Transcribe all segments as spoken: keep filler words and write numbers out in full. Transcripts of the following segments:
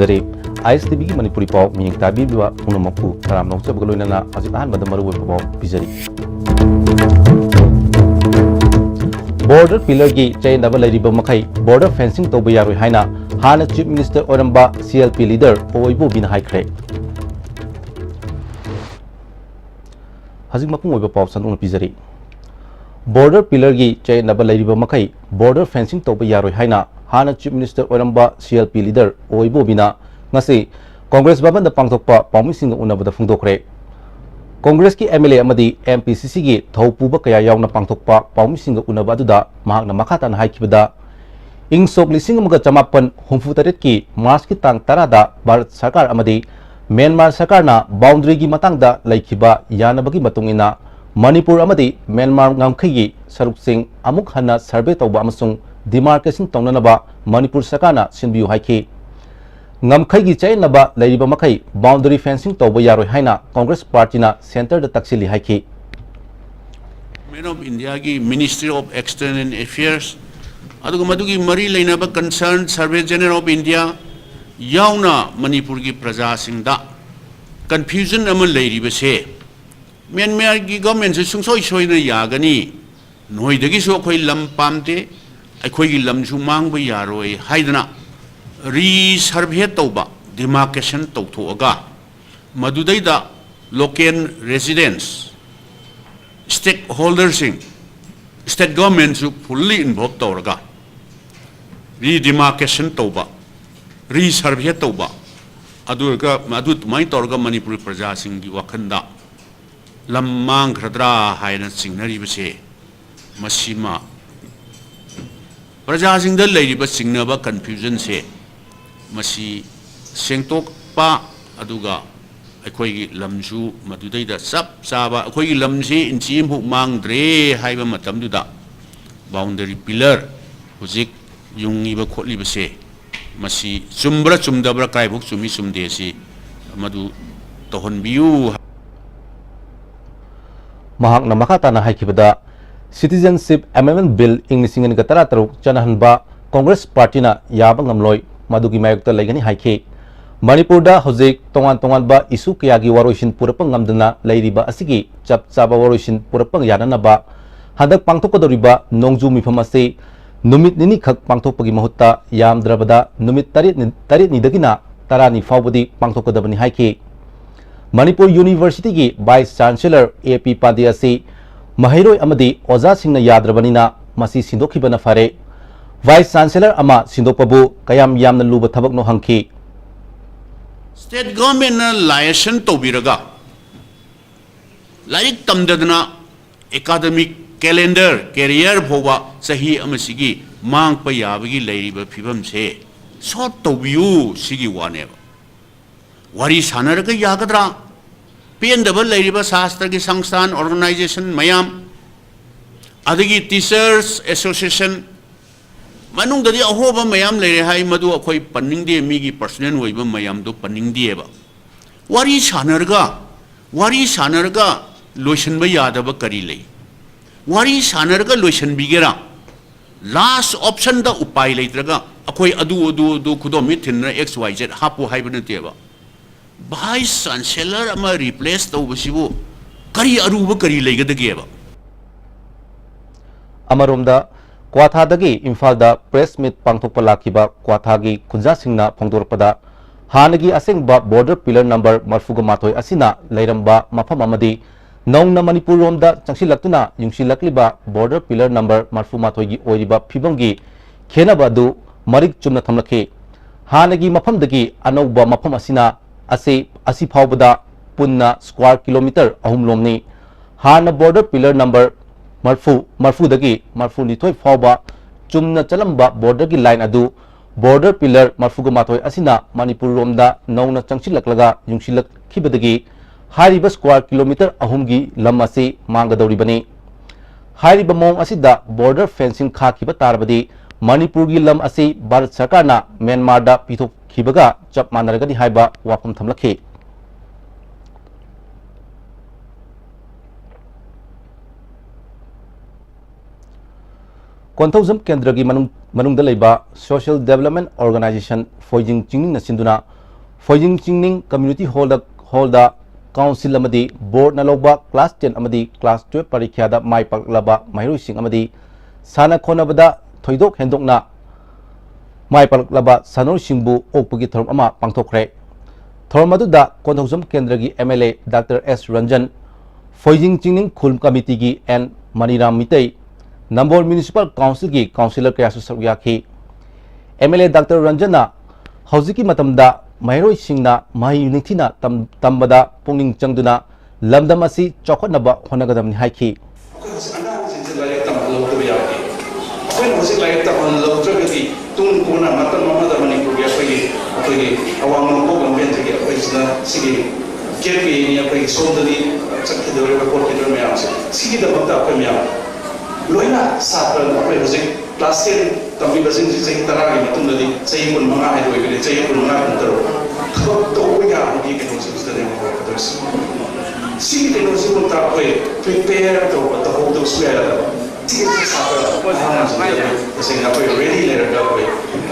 ꯖꯔꯤ꯫ ꯑꯥꯏ ꯑꯦꯁ T ꯚꯤꯒꯤ ꯃꯅꯤꯄꯨꯔꯤ ꯄꯥꯎ ꯃꯤꯠꯌꯦꯡ ꯇꯥꯕꯤꯕ ꯄꯨꯝꯅꯃꯛꯄꯨ ꯇꯔꯥꯝꯅ ꯑꯣꯛꯆꯕꯒ ꯂꯣꯏꯅꯅ ꯍꯧꯖꯤꯛ ꯑꯍꯥꯟꯕꯗ ꯃꯔꯨꯑꯣꯏꯕ ꯄꯥꯎ ꯄꯤꯖꯔꯤ꯫ Border pillarꯒꯤ ꯆꯌꯦꯠꯅꯕ ꯂꯩꯔꯤꯕ ꯃꯈꯩ border fencing ꯇꯧꯕ ꯌꯥꯔꯣꯏ ꯍꯥꯏꯅ ꯍꯥꯟꯅ Chief Minister ꯑꯣꯏꯔꯝꯕ C L P leader ꯑꯣ ꯏꯕꯣꯕꯤꯅ ꯍꯥꯏꯈ꯭ꯔꯦ꯫ ꯍꯧꯖꯤꯛ ꯃꯄꯨꯡ ꯑꯣꯏꯕ ꯄꯥꯎ ꯁꯟꯗꯣꯛꯅ ꯄꯤꯖꯔꯤ꯫ Border pillarꯒꯤ ꯆꯌꯦꯠꯅꯕ ꯂꯩꯔꯤꯕ ꯃꯈꯩ border fencing ꯇꯧꯕ ꯌꯥꯔꯣꯏ ꯍꯥꯏꯅ ꯍꯥꯟꯅ Chief Minister ꯑꯣꯏꯔꯝꯕ C L P leader ꯑꯣ ꯏꯕꯣꯕꯤꯅ ꯉꯁꯤ Congress ꯚꯕꯟꯗ ꯄꯥꯡꯊꯣꯛꯄ ꯄꯥꯎꯃꯤꯁꯤꯡꯒ ꯎꯅꯕꯗ ꯐꯣꯡꯗꯣꯛꯈ꯭ꯔꯦ꯫ Congressꯀꯤ M L A ꯑꯃꯗꯤ M P C Cꯒꯤ ꯊꯧ ꯄꯨꯕ ꯀꯌꯥ ꯌꯥꯎꯅ ꯄꯥꯡꯊꯣꯛꯄ ꯄꯥꯎꯃꯤꯁꯤꯡꯒ ꯎꯅꯕ ꯑꯗꯨꯗ ꯃꯍꯥꯛꯅ ꯃꯈꯥ ꯇꯥꯅ ꯍꯥꯏꯈꯤꯕꯗ, ꯏꯪ ꯁꯣꯛ ꯂꯤꯁꯤꯡ ꯑꯃꯒ ꯆꯃꯥꯄꯟ ꯍꯨꯝꯐꯨ ꯇꯔꯦꯠꯀꯤ Marchꯀꯤ ꯇꯥꯡ ꯇꯔꯥꯗ ꯚꯥꯔꯠ ꯁꯔꯀꯥꯔ ꯑꯃꯗꯤ ꯃ꯭ꯌꯥꯟꯃꯥꯔ ꯁꯔꯀꯥꯔꯅ boundaryꯒꯤ ꯃꯇꯥꯡꯗ ꯂꯩꯈꯤꯕ ꯌꯥꯅꯕꯒꯤ ꯃꯇꯨꯡ ꯏꯟꯅ ꯃꯅꯤꯄꯨꯔ ꯑꯃꯗꯤ ꯃ꯭ꯌꯥꯟꯃꯥꯔ ꯉꯝꯈꯩꯒꯤ ꯁꯔꯨꯛꯁꯤꯡ ꯑꯃꯨꯛ ꯍꯟꯅ survey ꯇꯧꯕ ꯑꯃꯁꯨꯡ demarcation ꯇꯧꯅꯅꯕ ꯃꯅꯤꯄꯨꯔ ꯁꯔꯀꯥꯔꯅ ꯁꯤꯟꯕꯤꯌꯨ ꯍꯥꯏꯈꯤ꯫ ꯉꯝꯈꯩꯒꯤ ꯆꯌꯦꯠꯅꯕ ꯂꯩꯔꯤꯕ ꯃꯈꯩ boundary fencing ꯇꯧꯕ ꯌꯥꯔꯣꯏ ꯍꯥꯏꯅ Congress partyꯅ centreꯗ ꯇꯛꯁꯤꯜꯂꯤ ꯍꯥꯏꯈꯤ꯫ Government of Indiaꯒꯤ Ministry of External Affairs, ꯑꯗꯨꯒ ꯃꯗꯨꯒꯤ ꯃꯔꯤ ꯂꯩꯅꯕ concerned Surveyor General of India ꯌꯥꯎꯅ ꯃꯅꯤꯄꯨꯔꯒꯤ ꯄ꯭ꯔꯖꯥꯁꯤꯡꯗ confusion ꯑꯃ ꯂꯩꯔꯤꯕꯁꯦ, ꯃ꯭ꯌꯥꯟꯃꯥꯔꯒꯤ governmentꯁꯦ ꯁꯨꯡꯁꯣꯏ ꯁꯣꯏꯗꯅ ꯌꯥꯒꯅꯤ, ꯅꯣꯏꯗꯒꯤꯁꯨ ꯑꯩꯈꯣꯏ ꯂꯝ ꯄꯥꯝꯗꯦ, ꯑꯩꯈꯣꯏꯒꯤ ꯂꯝꯁꯨ ꯃꯥꯡꯕ ꯌꯥꯔꯣꯏ ꯍꯥꯏꯗꯅ resurvey ꯇꯧꯕ, demarcation ꯇꯧꯊꯣꯛꯑꯒ, ꯃꯗꯨꯗꯩꯗ local residents, stakeholderꯁꯤꯡ, state governmentꯁꯨ fully involve ꯇꯧꯔꯒ redemarcation ꯇꯧꯕ, resurvey ꯇꯧꯕ, ꯑꯗꯨꯒ ꯑꯗꯨ ꯑꯗꯨꯃꯥꯏꯅ ꯇꯧꯔꯒ ꯃꯅꯤꯄꯨꯔꯤ ꯄ꯭ꯔꯖꯥꯁꯤꯡꯒꯤ ꯋꯥꯈꯜꯗ ꯂꯝ ꯃꯥꯡꯈ꯭ꯔꯗ꯭ꯔꯥ ꯍꯥꯏꯅ ꯆꯤꯡꯅꯔꯤꯕꯁꯦ, ꯃꯁꯤꯃ ꯄ꯭ꯔꯖꯥꯁꯤꯡꯗ ꯂꯩꯔꯤꯕ ꯆꯤꯡꯅꯕ, confusionꯁꯦ, ꯃꯁꯤ ꯁꯦꯡꯗꯣꯛꯄ, ꯑꯗꯨꯒ ꯑꯩꯈꯣꯏꯒꯤ ꯂꯝꯁꯨ ꯃꯗꯨꯗꯩꯗ ꯆꯞ ꯆꯥꯕ, ꯑꯩꯈꯣꯏꯒꯤ ꯂꯝꯁꯤ ꯏꯟꯆꯤ ꯑꯃꯐꯥꯎ ꯃꯥꯡꯗ꯭ꯔꯦ ꯍꯥꯏꯕ ꯃꯇꯝꯗꯨꯗ boundary pillar ꯍꯧꯖꯤꯛ ꯌꯨꯡꯉꯤꯕ ꯈꯣꯠꯂꯤꯕꯁꯦ, ꯃꯁꯤ ꯆꯨꯝꯕ꯭ꯔꯥ ꯆꯨꯝꯗꯕ꯭ꯔꯥ, ꯀꯥꯏꯐꯥꯎ ꯆꯨꯝꯃꯤ ꯆꯨꯝꯗꯦ ꯑꯁꯤ ꯃꯗꯨ ꯇꯧꯍꯟꯕꯤꯌꯨ꯫ ꯃꯍꯥꯛꯅ ꯃꯈꯥ ꯇꯥꯅ ꯍꯥꯏꯈꯤꯕꯗ, Citizenship Amendment Bill ꯏꯪ ꯂꯤꯁꯤꯡ ꯑꯅꯤꯒ ꯇꯔꯥꯇꯔꯨꯛ ꯆꯠꯅꯍꯟꯕ Congress partyꯅ ꯌꯥꯕ ꯉꯝꯂꯣꯏ꯫ ꯃꯗꯨꯒꯤ ꯃꯥꯌꯣꯛꯇ ꯂꯩꯒꯅꯤ ꯍꯥꯏꯈꯤ꯫ ꯃꯅꯤꯄꯨꯔꯗ ꯍꯧꯖꯤꯛ ꯇꯣꯉꯥꯟ ꯇꯣꯉꯥꯟꯕ issue ꯀꯌꯥꯒꯤ ꯋꯥꯔꯣꯏꯁꯤꯟ ꯄꯨꯔꯛꯄ ꯉꯝꯗꯅ ꯂꯩꯔꯤꯕ ꯑꯁꯤꯒꯤ ꯆꯞ ꯆꯥꯕ ꯋꯥꯔꯣꯏꯁꯤꯟ ꯄꯨꯔꯛꯄ ꯌꯥꯅꯅꯕ ꯍꯟꯗꯛ ꯄꯥꯡꯊꯣꯛꯀꯗꯧꯔꯤꯕ ꯅꯣꯡꯖꯨ ꯃꯤꯐꯝ ꯑꯁꯤ ꯅꯨꯃꯤꯠ ꯅꯤꯅꯤꯈꯛ ꯄꯥꯡꯊꯣꯛꯄꯒꯤ ꯃꯍꯨꯠꯇ ꯌꯥꯝꯗ꯭ꯔꯕꯗ ꯅꯨꯃꯤꯠ ꯇꯔꯦꯠꯅꯤ, ꯇꯔꯦꯠꯅꯤꯗꯒꯤꯅ ꯇꯔꯥꯅꯤ ꯐꯥꯎꯕꯗꯤ ꯄꯥꯡꯊꯣꯛꯀꯗꯕꯅꯤ ꯍꯥꯏꯈꯤ꯫ ꯃꯅꯤꯄꯨꯔ ꯌꯨꯅꯤꯚꯔꯁꯤꯇꯤꯒꯤ Vice Chancellor A P ꯄꯥꯟꯗꯦ ꯑꯁꯤ ꯃꯍꯩꯔꯣꯏ ꯑꯃꯗꯤ ꯑꯣꯖꯥꯁꯤꯡꯅ ꯌꯥꯗ꯭ꯔꯕꯅꯤꯅ ꯃꯁꯤ ꯁꯤꯟꯗꯣꯛꯈꯤꯕꯅ ꯐꯔꯦ꯫ Vice Chancellor ꯑꯃ ꯁꯤꯟꯗꯣꯛꯄꯕꯨ ꯀꯌꯥꯝ ꯌꯥꯝꯅ ꯂꯨꯕ ꯊꯕꯛꯅꯣ ꯍꯪꯈꯤ꯫ State government ꯅ liaison ꯇꯧꯕꯤꯔꯒ ꯂꯥꯏꯔꯤꯛ ꯇꯝꯗꯗꯅ academic calendar, career ꯐꯥꯎꯕ ꯆꯍꯤ ꯑꯃꯁꯤꯒꯤ ꯃꯥꯡꯄ ꯌꯥꯕꯒꯤ ꯂꯩꯔꯤꯕ ꯐꯤꯕꯝꯁꯦ solve ꯇꯧꯕꯤꯌꯨ, ꯁꯤꯒꯤ ꯋꯥꯅꯦꯕ꯫ ꯋꯥꯔꯤ ꯁꯥꯟꯅꯔꯒ ꯌꯥꯒꯗ꯭ꯔꯥ? ꯄꯦꯟꯗꯕ ꯂꯩꯔꯤꯕ ꯁꯥꯁꯇ꯭ꯔꯒꯤ ꯁꯪꯁꯊꯥꯟ, organization ꯃꯌꯥꯝ, ꯑꯗꯒꯤ Teachers Association, ꯃꯅꯨꯡꯗꯗꯤ ꯑꯍꯣꯕ ꯃꯌꯥꯝ ꯂꯩꯔꯦ ꯍꯥꯏ, ꯃꯗꯨ ꯑꯩꯈꯣꯏ ꯄꯟꯅꯤꯡꯗꯦ, ꯃꯤꯒꯤ personal ꯑꯣꯏꯕ ꯃꯌꯥꯝꯗꯣ ꯄꯟꯅꯤꯡꯗꯦꯕ꯫ ꯋꯥꯔꯤ ꯁꯥꯟꯅꯔꯒ, ꯋꯥꯔꯤ ꯁꯥꯟꯅꯔꯒ ꯂꯣꯏꯁꯤꯟꯕ ꯌꯥꯗꯕ ꯀꯔꯤ ꯂꯩ? ꯋꯥꯔꯤ ꯁꯥꯟꯅꯔꯒ ꯂꯣꯏꯁꯤꯟꯕꯤꯒꯦꯔꯥ? Last option ꯗ ꯎꯄꯥꯏ ꯂꯩꯇ꯭ꯔꯒ ꯑꯩꯈꯣꯏ ꯑꯗꯨ, ꯑꯗꯨ, ꯑꯗꯨ ꯈꯨꯗꯣꯝꯕꯤ ꯊꯤꯟꯅ X Y Z ꯍꯥꯞꯄꯨ ꯍꯥꯏꯕ ꯅꯠꯇꯦꯕ꯫ Vice Chancellor ꯑꯃ replace ꯇꯧꯕꯁꯤꯕꯨ ꯀꯔꯤ ꯑꯔꯨꯕ ꯀꯔꯤ ꯂꯩꯒꯗꯒꯦꯕ? ꯑꯃꯔꯣꯝꯗ, ꯀ꯭ꯋꯥꯊꯥꯗꯒꯤ ꯏꯝꯐꯥꯜꯗ press meet ꯄꯥꯡꯊꯣꯛꯄ ꯂꯥꯛꯈꯤꯕ ꯀ꯭ꯋꯥꯊꯥꯒꯤ ꯈꯨꯟꯖꯥꯁꯤꯡꯅ ꯐꯣꯡꯗꯣꯔꯛꯄꯗ, ꯍꯥꯟꯅꯒꯤ ꯑꯁꯦꯡꯕ border pillar number ꯃꯔꯐꯨꯒ ꯃꯥꯊꯣꯏ ꯑꯁꯤꯅ ꯂꯩꯔꯝꯕ ꯃꯐꯝ ꯑꯃꯗꯤ ꯅꯧꯅ ꯃꯅꯤꯄꯨꯔ ꯔꯣꯝꯗ ꯆꯪꯁꯤꯜꯂꯛꯇꯨꯅ ꯌꯨꯡꯁꯤꯜꯂꯛꯂꯤꯕ border pillar number ꯃꯔꯐꯨ ꯃꯥꯊꯣꯏꯒꯤ ꯑꯣꯏꯔꯤꯕ ꯐꯤꯕꯝꯒꯤ ꯈꯦꯟꯅꯕ ꯑꯗꯨ ꯃꯔꯤꯛ ꯆꯨꯝꯅ ꯊꯝꯂꯛꯈꯤ꯫ ꯍꯥꯟꯅꯒꯤ ꯃꯐꯝꯗꯒꯤ ꯑꯅꯧꯕ ꯃꯐꯝ ꯑꯁꯤꯅ ꯑꯁꯤ, ꯑꯁꯤ ꯐꯥꯎꯕꯗ ꯄꯨꯟꯅ square kilometre ꯑꯍꯨꯝ ꯂꯣꯝꯅꯤ꯫ ꯍꯥꯟꯅ border pillar number ꯃꯔꯐꯨ, ꯃꯔꯐꯨꯗꯒꯤ ꯃꯔꯐꯨꯅꯤꯊꯣꯏ ꯐꯥꯎꯕ ꯆꯨꯝꯅ ꯆꯠꯂꯝꯕ border ꯒꯤ line ꯑꯗꯨ border pillar ꯃꯔꯐꯨꯒ ꯃꯥꯊꯣꯏ ꯑꯁꯤꯅ ꯃꯅꯤꯄꯨꯔ ꯔꯣꯝꯗ ꯅꯧꯅ ꯆꯪꯁꯤꯜꯂꯛꯂꯒ ꯌꯨꯡꯁꯤꯜꯂꯛꯈꯤꯕꯗꯒꯤ ꯍꯥꯏꯔꯤꯕ square kilometre ꯑꯍꯨꯝꯒꯤ ꯂꯝ ꯑꯁꯤ ꯃꯥꯡꯒꯗꯧꯔꯤꯕꯅꯤ꯫ ꯍꯥꯏꯔꯤꯕ ꯃꯑꯣꯡ ꯑꯁꯤꯗ border fencing ꯈꯥꯛꯈꯤꯕ ꯇꯥꯔꯕꯗꯤ ꯃꯅꯤꯄꯨꯔꯒꯤ ꯂꯝ ꯑꯁꯤ ꯚꯥꯔꯠ ꯁꯔꯀꯥꯔꯅ ꯃ꯭ꯌꯥꯟꯃꯥꯔꯗ ꯄꯤꯊꯣꯛꯈꯤꯕꯒ ꯆꯞ ꯃꯥꯟꯅꯔꯒꯅꯤ ꯍꯥꯏꯕ ꯋꯥꯐꯝ ꯊꯝꯂꯛꯈꯤ꯫ ꯀꯣꯟꯊꯧꯖꯝ ꯀꯦꯟꯗ꯭ꯔꯒꯤ ꯃꯅꯨꯡ, ꯃꯅꯨꯡꯗ ꯂꯩꯕ Social Development Organization ꯐꯣꯏꯖꯤꯡ ꯆꯤꯡꯅꯤꯡꯅ ꯁꯤꯟꯗꯨꯅ ꯐꯣꯏꯖꯤꯡ ꯆꯤꯡꯅꯤꯡ Community Hallꯗ, Hallꯗ Council ꯑꯃꯗꯤ Boardꯅ ꯂꯧꯕ Class ten ꯑꯃꯗꯤ Class twelve ꯄꯔꯤꯈ꯭ꯌꯥꯗ ꯃꯥꯏ ꯄꯥꯛꯂꯕ ꯃꯍꯩꯔꯣꯏꯁꯤꯡ ꯑꯃꯗꯤ ꯁꯥꯟꯅ ꯈꯣꯠꯅꯕꯗ ꯊꯣꯏꯗꯣꯛ ꯍꯦꯟꯗꯣꯛꯅ ꯃꯥꯏ ꯄꯥꯛꯂꯕ ꯁꯥꯟꯅꯔꯣꯏꯁꯤꯡꯕꯨ ꯑꯣꯛꯄꯒꯤ ꯊꯧꯔꯝ ꯑꯃ ꯄꯥꯡꯊꯣꯛꯈ꯭ꯔꯦ꯫ ꯊꯧꯔꯝ ꯑꯗꯨꯗ ꯀꯣꯟꯊꯧꯖꯝ ꯀꯦꯟꯗ꯭ꯔꯒꯤ MLA Doctor S ꯔꯟꯖꯟ, ꯐꯣꯏꯖꯤꯡ ꯆꯤꯡꯅꯤꯡ ꯈꯨꯜ ꯀꯃꯤꯇꯤꯒꯤ N ꯃꯅꯤꯔꯥꯝ ꯃꯤꯇꯩ, ꯅꯝꯕꯣꯜ Municipal Councilꯒꯤ Councillor ꯀꯌꯥꯁꯨ ꯁꯔꯨꯛ ꯌꯥꯈꯤ꯫ MLA Doctor ꯔꯟꯖꯟꯅ ꯍꯧꯖꯤꯛꯀꯤ ꯃꯇꯝꯗ ꯃꯍꯩꯔꯣꯏꯁꯤꯡꯅ ꯃꯍꯩ ꯅꯤꯡꯊꯤꯅ ꯇꯝ-, ꯇꯝꯕꯗ ꯄꯨꯛꯅꯤꯡ ꯆꯪꯗꯨꯅ ꯂꯝꯗꯝ ꯑꯁꯤ ꯆꯥꯎꯈꯠꯅꯕ ꯍꯣꯠꯅꯒꯗꯕꯅꯤ ꯍꯥꯏꯈꯤ꯫ ꯑꯩꯈꯣꯏ ꯍꯧꯖꯤꯛ ꯑꯉꯥꯡꯁꯤꯡꯁꯦ ꯂꯥꯏꯔꯤꯛ ꯇꯝꯍꯜꯍꯧꯗꯕ ꯌꯥꯗꯦ꯫ ꯑꯩꯈꯣꯏꯅ ꯍꯧꯖꯤꯛ ꯂꯥꯏꯔꯤꯛ ꯇꯝꯍꯜꯍꯧꯗ꯭ꯔꯒꯗꯤ ꯇꯨꯡ ꯀꯣꯏꯅ ꯃꯇꯝ ꯑꯃꯗ ꯃꯅꯤꯄꯨꯔꯒꯤ ꯑꯩꯈꯣꯏꯒꯤ, ꯑꯩꯈꯣꯏꯒꯤ ꯑꯋꯥꯡ ꯅꯣꯡꯄꯣꯛ ꯂꯝꯕꯦꯟꯁꯤꯒꯤ ꯑꯩꯈꯣꯏꯁꯤꯅ ꯁꯤꯒꯤ ꯒꯦꯞ ꯑꯩꯈꯣꯏꯒꯤ ꯁꯣꯝꯗꯗꯤ ꯆꯠꯈꯤꯗꯧꯔꯤꯕ ꯈꯣꯠꯈꯤꯗꯧꯔꯤꯕ ꯃꯌꯥꯝꯁꯦ, ꯁꯤꯒꯤꯗꯃꯛꯇ ꯑꯩꯈꯣꯏ ꯃꯌꯥꯝ ꯂꯣꯏꯅ ꯁꯥꯇ꯭ꯔ ꯑꯩꯈꯣꯏ ꯍꯧꯖꯤꯛ class ten ꯇꯝꯃꯤꯕꯁꯤꯡꯁꯤ ꯆꯍꯤ ꯇꯔꯥꯒꯤ ꯃꯇꯨꯡꯗꯗꯤ ꯆꯍꯤ ꯀꯨꯟꯃꯉꯥ ꯍꯥꯏꯗꯣ ꯑꯣꯏꯒꯅꯤ, ꯆꯍꯤ ꯀꯨꯟꯃꯉꯥ, ꯀꯨꯟꯇꯔꯨꯛ ꯊꯕꯛ ꯇꯧꯕ ꯌꯥꯕꯒꯤ ꯀꯩꯅꯣꯁꯤꯡꯁꯤꯗꯅꯦꯕ ꯍꯧꯔꯛꯀꯗꯣꯏꯁꯦ꯫ ꯁꯤꯒꯤ ꯀꯩꯅꯣꯁꯤꯕꯨ ꯑꯩꯈꯣꯏ prepare ꯇꯧꯕ, ꯇꯧꯍꯧꯗꯕꯁꯨ ꯌꯥꯏ꯫ ꯁꯤꯒꯤ ꯁꯥꯇ꯭ꯔ ꯑꯉꯥꯡꯁꯤꯡꯁꯦ ꯑꯩꯈꯣꯏ ꯇꯁꯦꯡꯅ ꯑꯩꯈꯣꯏ ready ꯂꯩꯔꯒ ꯑꯩꯈꯣꯏ,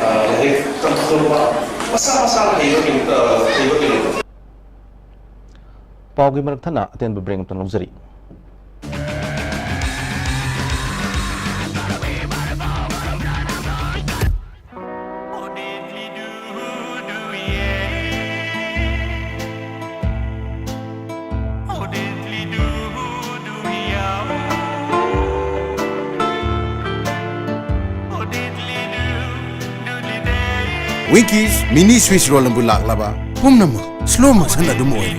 ꯑ, ꯂꯥꯏꯔꯤꯛ ꯇꯝꯊꯣꯛꯄ ꯃꯁꯥ ꯃꯁꯥꯅ ꯍꯩꯕ ꯀꯩꯅꯣ, ꯑ, ꯍꯩꯕ ꯀꯩꯅꯣ꯫ ꯄꯥꯎꯒꯤ ꯃꯔꯛ ꯊꯠꯅ ꯑꯇꯦꯟꯕ break ꯑꯃꯇꯪ ꯂꯧꯖꯔꯤ꯫ Winkies mini Swiss roll ꯑꯗꯨ ꯂꯥꯛꯂꯕ ꯄꯨꯝꯅꯃꯛ slow motion ꯑꯗꯨꯝ ꯑꯣꯏꯔꯦ꯫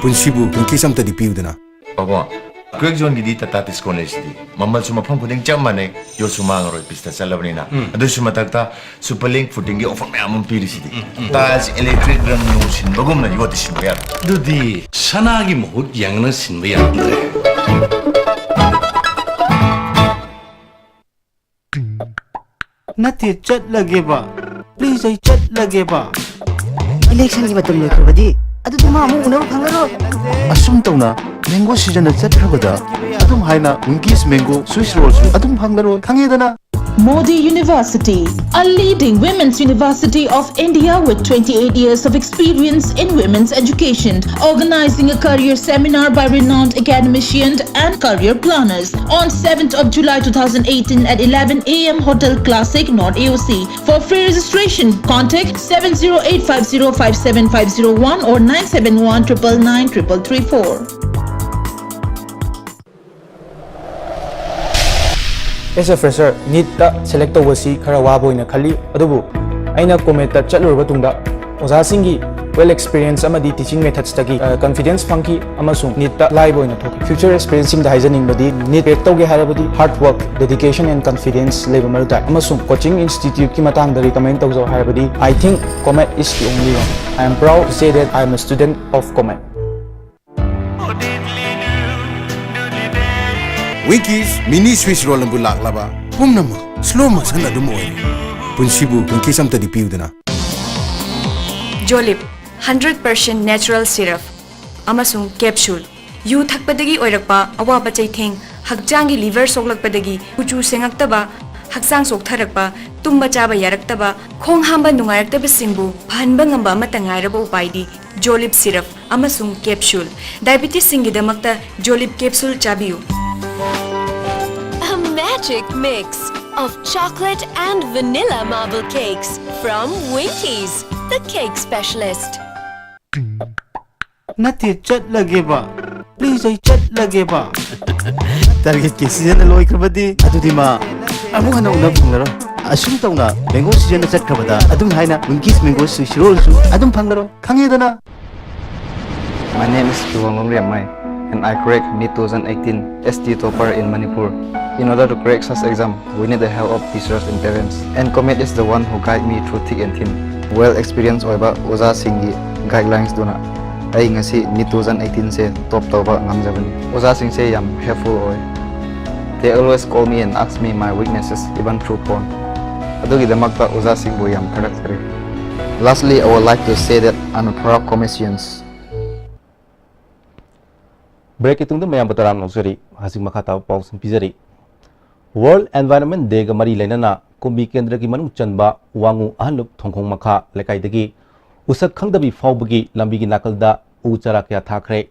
ꯄꯨꯟꯁꯤꯕꯨ Winkies ꯑꯝꯇꯗꯤ ꯄꯤꯌꯨꯗꯅ꯫ ꯄꯥꯕꯨꯡ, Quakezoneꯒꯤꯗꯤ Tata Tiscon ꯂꯩꯁꯤꯗꯤ꯫ ꯃꯃꯜꯁꯨ ꯃꯐꯝ ꯈꯨꯗꯤꯡ ꯆꯞ ꯃꯥꯟꯅꯩ, ꯌꯣꯠꯁꯨ ꯃꯥꯡꯉꯔꯣꯏ, ꯄꯤꯁꯇ ꯆꯠꯂꯕꯅꯤꯅ꯫ ꯎꯝ꯫ ꯑꯗꯨꯁꯨ ꯃꯊꯛꯇ Superlink Footingꯒꯤ offer ꯃꯌꯥꯝ ꯑꯃ ꯄꯤꯔꯤꯁꯤꯗꯤ꯫ ꯎꯝ, ꯎꯝ꯫ Tiles, electric ꯔꯪ ꯅꯨꯡ ꯁꯤꯟꯕꯒꯨꯝꯅ ꯌꯣꯠꯇꯤ ꯁꯤꯟꯕ ꯌꯥꯔꯣꯏ꯫ ꯑꯗꯨꯗꯤ ꯁꯅꯥꯒꯤ ꯃꯍꯨꯠ ꯌꯦꯡꯉꯅ ꯁꯤꯟꯕ ꯌꯥꯔꯝꯗ꯭ꯔꯦ꯫ ꯅꯠꯇꯦ, ꯆꯠꯂꯒꯦꯕ꯫ Please, ꯑꯩ ꯆꯠꯂꯒꯦꯕ꯫ Electionꯒꯤ ꯃꯇꯝ ꯂꯣꯏꯈ꯭ꯔꯕꯗꯤ ꯑꯗꯨꯗꯤ ꯃꯥ ꯑꯃꯨꯛ ꯎꯅꯕ ꯐꯪꯉꯔꯣꯏ꯫ ꯑꯁꯨꯝ ꯇꯧꯅ mango seasonꯅ ꯆꯠꯈ꯭ꯔꯕꯗ ꯑꯗꯨꯝ ꯍꯥꯏꯅ Winkies mango Swiss rollꯁꯨ ꯑꯗꯨꯝ ꯐꯪꯂꯔꯣꯏ꯫ ꯈꯪꯉꯦꯗꯅ? Modi University, a leading women's university of India with twenty-eight years of experience in women's education, organizing a career seminar by renowned academicians and career planners on seventh of July two thousand eighteen at eleven a m Hotel Classic, North A O C. For free registration, contact seven zero eight five zero five seven five zero one or nine seven one triple nine triple three four. As a fresher, NEETꯇ select ꯇꯧꯕꯁꯤ ꯈꯔ ꯋꯥꯕ ꯑꯣꯏꯅ ꯈꯜꯂꯤ, ꯑꯗꯨꯕꯨ ꯑꯩꯅ COMETꯇ ꯆꯠꯂꯨꯔꯕ ꯇꯨꯡꯗ ꯑꯣꯖꯥꯁꯤꯡꯒꯤ well experience ꯑꯃꯗꯤ teaching methodsꯇꯒꯤ confidence ꯐꯪꯈꯤ ꯑꯃꯁꯨꯡ NEETꯇ ꯂꯥꯏꯕ ꯑꯣꯏꯅ ꯊꯣꯛꯈꯤ꯫ Future aspirantꯁꯤꯡꯗ ꯍꯥꯏꯖꯅꯤꯡꯕꯗꯤ, NEET crack ꯇꯧꯒꯦ ꯍꯥꯏꯔꯕꯗꯤ hard work, dedication and confidence ꯂꯩꯕ ꯃꯔꯨ ꯇꯥꯏ, ꯑꯃꯁꯨꯡ coaching instituteꯀꯤ ꯃꯇꯥꯡꯗ recommend ꯇꯧꯖꯧ ꯍꯥꯏꯔꯕꯗꯤ I think COMET is the only one. I am proud to say that I am a student of COMET. Winkies mini Swiss roll ꯑꯗꯨ ꯂꯥꯛꯂꯕ ꯄꯨꯝꯅꯃꯛ slow motion ꯑꯗꯨꯝ ꯑꯣꯏꯔꯦ꯫ ꯄꯨꯟꯁꯤꯕꯨ Winkies ꯑꯝꯇꯗꯤ ꯄꯤꯌꯨꯗꯅ꯫ Jolib, hundred percent natural syrup ꯑꯃꯁꯨꯡ capsule꯫ U ꯊꯛꯄꯗꯒꯤ ꯑꯣꯏꯔꯛꯄ ꯑꯋꯥꯕ ꯆꯩꯊꯦꯡ, ꯍꯛꯆꯥꯡꯒꯤ liver ꯁꯣꯛꯂꯛꯄꯗꯒꯤ ꯀꯨꯆꯨ ꯁꯦꯡꯉꯛꯇꯕ, ꯍꯛꯆꯥꯡ ꯆꯣꯛꯊꯔꯛꯄ, ꯇꯨꯝꯕ ꯆꯥꯕ ꯌꯥꯔꯛꯇꯕ, ꯈꯣꯡ ꯍꯥꯝꯕ ꯅꯨꯡꯉꯥꯏꯔꯛꯇꯕꯁꯤꯡꯕꯨ ꯐꯍꯟꯕ ꯉꯝꯕ ꯑꯃꯠꯇ ꯉꯥꯏꯔꯕ ꯎꯄꯥꯏꯗꯤ Jolib syrup ꯑꯃꯁꯨꯡ capsule꯫ Diabetesꯁꯤꯡꯒꯤꯗꯃꯛꯇ Jolib capsule ꯆꯥꯕꯤꯌꯨ꯫ A magic mix of chocolate and vanilla marble cakes from Winkies, the cake specialist. ꯅꯠꯇꯦ, ꯆꯠꯂꯒꯦꯕ꯫ Please, ꯑꯩ ꯆꯠꯂꯒꯦꯕ꯫ Targetꯀꯤ seasonꯅ ꯂꯣꯏꯈ꯭ꯔꯕꯗꯤ ꯑꯗꯨꯗꯤ ꯃꯥ ꯑꯃꯨꯛ ꯍꯟꯅ ꯎꯅꯕ ꯐꯪꯂꯔꯣꯏ꯫ ꯑꯁꯨꯝ ꯇꯧꯅ mango seasonꯅ ꯆꯠꯈ꯭ꯔꯕꯗ ꯑꯗꯨꯝ ꯍꯥꯏꯅ Winkies mango Swiss rollꯁꯨ ꯑꯗꯨꯝ ꯐꯪꯂꯔꯣꯏ꯫ ꯈꯪꯉꯦꯗꯅ? My name is Kiwonglong Riammai, and I cracked NEET two thousand eighteen S T topper in Manipur. In order to crack such exam, we need the help of teachers and parents, and COMET is the one who guide me through thick and thin. Well experienced ꯑꯣꯏꯕ ꯑꯣꯖꯥꯁꯤꯡꯒꯤ guidelines ꯗꯨꯅ ꯑꯩ ꯉꯁꯤ NEET two thousand eighteen ꯁꯦ top ꯇꯧꯕ ꯉꯝꯖꯕꯅꯤ꯫ ꯑꯣꯖꯥꯁꯤꯡꯁꯦ ꯌꯥꯝ helpful ꯑꯣꯏ꯫ They always call me and ask me my weaknesses, even through phone. ꯑꯗꯨꯒꯤꯗꯃꯛꯇ ꯑꯣꯖꯥꯁꯤꯡꯕꯨ ꯌꯥꯝ ꯊꯥꯒꯠꯆꯔꯤ꯫ Lastly, I would like to say that I'm a proud Cometian. Breakꯀꯤ ꯇꯨꯡꯗ ꯃꯌꯥꯝꯕꯨ ꯇꯔꯥꯝꯅ ꯑꯣꯛꯆꯔꯤ꯫ ꯍꯧꯖꯤꯛ ꯃꯈꯥ ꯇꯥꯕ ꯄꯥꯎꯁꯤꯡ ꯄꯤꯖꯔꯤ꯫ World Environment Day-ꯒ ꯃꯔꯤ ꯂꯩꯅꯅ ꯀꯨꯝꯕꯤ ꯀꯦꯟꯗ꯭ꯔꯒꯤ ꯃꯅꯨꯡ ꯆꯟꯕ ꯋꯥꯉꯨ ꯑꯍꯜꯂꯨꯞ ꯊꯣꯡꯈꯣꯡ ꯃꯈꯥ ꯂꯩꯀꯥꯏꯗꯒꯤ ꯎꯁꯛ ꯈꯪꯗꯕꯤ ꯐꯥꯎꯕꯒꯤ ꯂꯝꯕꯤꯒꯤ ꯅꯥꯀꯜꯗ ꯎ ꯆꯥꯔꯥ ꯀꯌꯥ ꯊꯥꯈ꯭ꯔꯦ꯫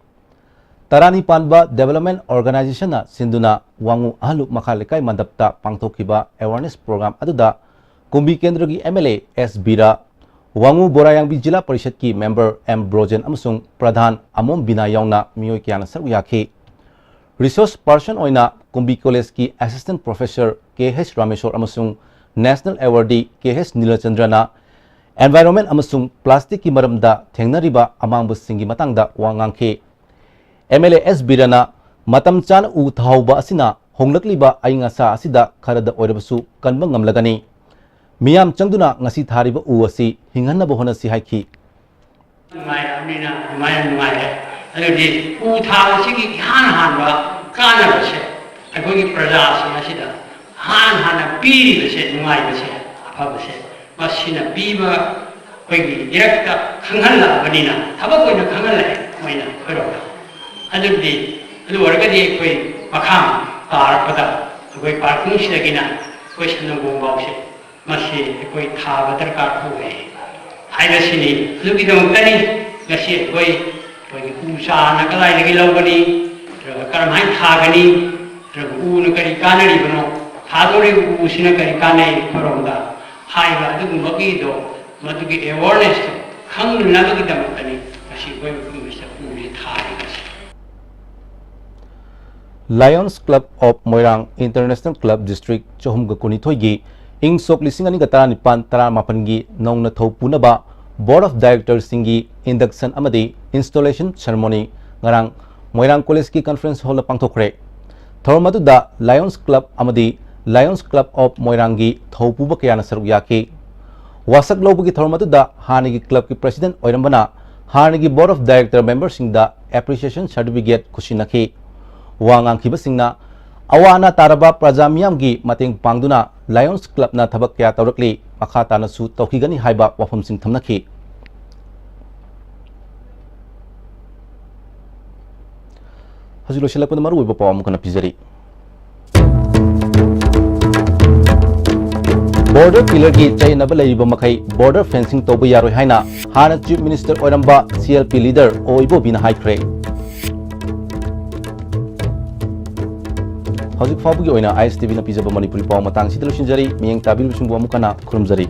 ꯇꯔꯥꯅꯤ ꯄꯥꯟꯕ Development Organization-ꯅ ꯁꯤꯟꯗꯨꯅ ꯋꯥꯉꯨ ꯑꯍꯜꯂꯨꯞ ꯃꯈꯥ ꯂꯩꯀꯥꯏ ꯃꯟꯗꯞꯇ ꯄꯥꯡꯊꯣꯛꯈꯤꯕ awareness program ꯑꯗꯨꯗ ꯀꯨꯝꯕꯤ ꯀꯦꯟꯗ꯭ꯔꯒꯤ M L A S Bira, Wangoo ꯕꯣꯔꯥꯌꯥꯡꯕꯤ ꯖꯤꯂꯥ ꯄꯔꯤꯁꯠꯀꯤ member ꯑꯦꯝ ꯕ꯭ꯔꯣꯖꯦꯟ ꯑꯃꯁꯨꯡ ꯄ꯭ꯔꯙꯥꯟ ꯑꯃꯣꯝ ꯕꯤꯅꯥ ꯌꯥꯎꯅ ꯃꯤꯑꯣꯏ ꯀꯌꯥꯅ ꯁꯔꯨꯛ ꯌꯥꯈꯤ꯫ Resource person ꯑꯣꯏꯅ ꯀꯨꯝꯕꯤ ꯀꯣꯂꯦꯖꯀꯤ assistant professor ꯀꯦ ꯍꯩꯆ ꯔꯥꯃꯦꯁꯣꯔ ꯑꯃꯁꯨꯡ national awardee ꯀꯦ ꯍꯩꯆ ꯅꯤꯂꯆꯟꯗ꯭ꯔꯅ environment ꯑꯃꯁꯨꯡ plastic-ꯀꯤ ꯃꯔꯝꯗ ꯊꯦꯡꯅꯔꯤꯕ ꯑꯃꯥꯡꯕꯁꯤꯡꯒꯤ ꯃꯇꯥꯡꯗ ꯋꯥ ꯉꯥꯡꯈꯤ꯫ M L A ꯑꯦꯁ ꯕꯤꯔꯥꯅ ꯃꯇꯝ ꯆꯥꯅ ꯎ ꯊꯥꯍꯧꯕ ꯑꯁꯤꯅ ꯍꯣꯡꯂꯛꯂꯤꯕ ꯑꯏꯪ ꯑꯁꯥ ꯑꯁꯤꯗ ꯈꯔꯗ ꯑꯣꯏꯔꯕꯁꯨ ꯀꯟꯕ ꯉꯝꯂꯒꯅꯤ꯫ ꯃꯤꯌꯥꯝ ꯆꯪꯗꯨꯅ ꯉꯁꯤ ꯊꯥꯔꯤꯕ ꯎ ꯑꯁꯤ ꯍꯤꯡꯍꯟꯅꯕ ꯍꯣꯠꯅꯁꯤ ꯍꯥꯏꯈꯤ꯫ ꯅꯨꯡꯉꯥꯏꯔꯛꯑꯕꯅꯤꯅ ꯑꯗꯨꯃꯥꯏꯅ ꯅꯨꯡꯉꯥꯏꯔꯦ꯫ ꯑꯗꯨꯗꯤ ꯎ ꯊꯥꯕꯁꯤꯒꯤ ꯏꯍꯥꯟ ꯍꯥꯟꯕ ꯀꯥꯟꯅꯕꯁꯦ ꯑꯩꯈꯣꯏꯒꯤ ꯄ꯭ꯔꯖꯥꯁꯤꯡ ꯑꯁꯤꯗ ꯏꯍꯥꯟ ꯍꯥꯟꯅ ꯄꯤꯔꯤꯕꯁꯦ, ꯅꯨꯡꯉꯥꯏꯕꯁꯦ, ꯑꯐꯕꯁꯦ, ꯃꯁꯤꯅ ꯄꯤꯕ ꯑꯩꯈꯣꯏꯒꯤ ꯏꯔꯛꯇ ꯈꯪꯍꯜꯂꯛꯑꯕꯅꯤꯅ ꯊꯕꯛ ꯑꯣꯏꯅ ꯈꯪꯍꯜꯂꯛꯑꯦ ꯃꯣꯏꯅ ꯑꯩꯈꯣꯏꯔꯣꯝꯗ꯫ ꯑꯗꯨꯗꯤ, ꯑꯗꯨ ꯑꯣꯏꯔꯒꯗꯤ ꯑꯩꯈꯣꯏ ꯃꯈꯥ ꯇꯥꯔꯛꯄꯗ ꯑꯩꯈꯣꯏ ꯄꯥꯔꯀꯤꯡꯁꯤꯗꯒꯤꯅ ꯑꯩꯈꯣꯏ ꯁꯟꯅꯒꯣꯡ ꯐꯥꯎꯁꯦ ꯃꯁꯤ ꯑꯩꯈꯣꯏ ꯊꯥꯕ ꯗꯔꯀꯥꯔ ꯑꯣꯏ ꯍꯥꯏꯕꯁꯤꯅꯤ꯫ ꯑꯗꯨꯒꯤꯗꯃꯛꯇꯅꯤ ꯉꯁꯤ ꯑꯩꯈꯣꯏ, ꯑꯩꯈꯣꯏꯒꯤ ꯎ ꯆꯥꯔꯅ ꯀꯗꯥꯏꯗꯒꯤ ꯂꯧꯒꯅꯤ, ꯅꯠꯇ꯭ꯔꯒ ꯀꯔꯝꯍꯥꯏꯅ ꯊꯥꯒꯅꯤ, ꯅꯠꯇ꯭ꯔꯒ ꯎꯅ ꯀꯔꯤ ꯀꯥꯟꯅꯔꯤꯕꯅꯣ, ꯊꯥꯗꯣꯔꯤꯕ ꯎꯁꯤꯅ ꯀꯔꯤ ꯀꯥꯟꯅꯩ ꯑꯩꯈꯣꯏꯔꯣꯝꯗ ꯍꯥꯏꯕ ꯑꯗꯨꯒꯨꯝꯕꯒꯤꯗꯣ, ꯃꯗꯨꯒꯤ awareness-ꯇꯣ ꯈꯪꯅꯅꯕꯒꯤꯗꯃꯛꯇꯅꯤ ꯉꯁꯤ ꯑꯩꯈꯣꯏ ꯃꯐꯝꯁꯤꯗ ꯎꯁꯦ ꯊꯥꯔꯤꯕꯁꯦ꯫ Lions Club of Moirang International Club District ꯆꯍꯨꯝꯒ ꯀꯨꯟꯅꯤꯊꯣꯏꯒꯤ ꯏꯪ ꯁꯣꯛ ꯂꯤꯁꯤꯡ ꯑꯅꯤꯒ ꯇꯔꯥꯅꯤꯄꯥꯟ ꯇꯔꯥꯃꯥꯄꯟꯒꯤ ꯅꯧꯅ ꯊꯧ ꯄꯨꯅꯕ Board of Director-ꯁꯤꯡꯒꯤ induction ꯑꯃꯗꯤ installation ceremony ꯉꯔꯥꯡ ꯃꯣꯏꯔꯥꯡ ꯀꯣꯂꯦꯖꯀꯤ conference hall-ꯗ ꯄꯥꯡꯊꯣꯛꯈ꯭ꯔꯦ꯫ ꯊꯧꯔꯝ ꯑꯗꯨꯗ Lions Club ꯑꯃꯗꯤ Lions Club of ꯃꯣꯏꯔꯥꯡꯒꯤ ꯊꯧ ꯄꯨꯕ ꯀꯌꯥꯅ ꯁꯔꯨꯛ ꯌꯥꯈꯤ꯫ ꯋꯥꯁꯛ ꯂꯧꯕꯒꯤ ꯊꯧꯔꯝ ꯑꯗꯨꯗ ꯍꯥꯟꯅꯒꯤ club-ꯀꯤ president ꯑꯣꯏꯔꯝꯕꯅ ꯍꯥꯟꯅꯒꯤ Board of Director member-ꯁꯤꯡꯗ appreciation certificate ꯈꯨꯠꯁꯤꯟꯅꯈꯤ꯫ ꯋꯥ ꯉꯥꯡꯈꯤꯕꯁꯤꯡꯅ ꯑꯋꯥ ꯑꯅꯥ ꯇꯥꯔꯕ ꯄ꯭ꯔꯖꯥ ꯃꯤꯌꯥꯝꯒꯤ ꯃꯇꯦꯡ ꯄꯥꯡꯗꯨꯅ Lions Club-ꯅ ꯊꯕꯛ ꯀꯌꯥ ꯇꯧꯔꯛꯂꯤ, ꯃꯈꯥ ꯇꯥꯅꯁꯨ ꯇꯧꯈꯤꯒꯅꯤ ꯍꯥꯏꯕ ꯋꯥꯐꯝꯁꯤꯡ ꯊꯝꯅꯈꯤ꯫ ꯍꯧꯖꯤꯛ ꯂꯣꯏꯁꯤꯜꯂꯛꯄꯗ ꯃꯔꯨꯑꯣꯏꯕ ꯄꯥꯎ ꯑꯃꯨꯛ ꯍꯟꯅ ꯄꯤꯖꯔꯤ꯫ Border pillarꯒꯤ ꯆꯌꯦꯠꯅꯕ ꯂꯩꯔꯤꯕ ꯃꯈꯩ border fencing ꯇꯧꯕ ꯌꯥꯔꯣꯏ ꯍꯥꯏꯅ ꯍꯥꯟꯅ Chief Minister ꯑꯣꯏꯔꯝꯕ C L P leader ꯑꯣ ꯏꯕꯣꯕꯤꯅ ꯍꯥꯏꯈ꯭ꯔꯦ꯫ ꯍꯧꯖꯤꯛ ꯐꯥꯎꯕꯒꯤ ꯑꯣꯏꯅ I S T Vꯅ ꯄꯤꯖꯕ ꯃꯅꯤꯄꯨꯔꯤ ꯄꯥꯎ ꯃꯇꯥꯡꯁꯤꯗ ꯂꯣꯏꯁꯤꯟꯖꯔꯤ꯫ ꯃꯤꯠꯌꯦꯡ ꯇꯥꯕꯤꯔꯤꯕꯁꯤꯡꯕꯨ ꯑꯃꯨꯛ ꯍꯟꯅ ꯈꯨꯔꯨꯝꯖꯔꯤ꯫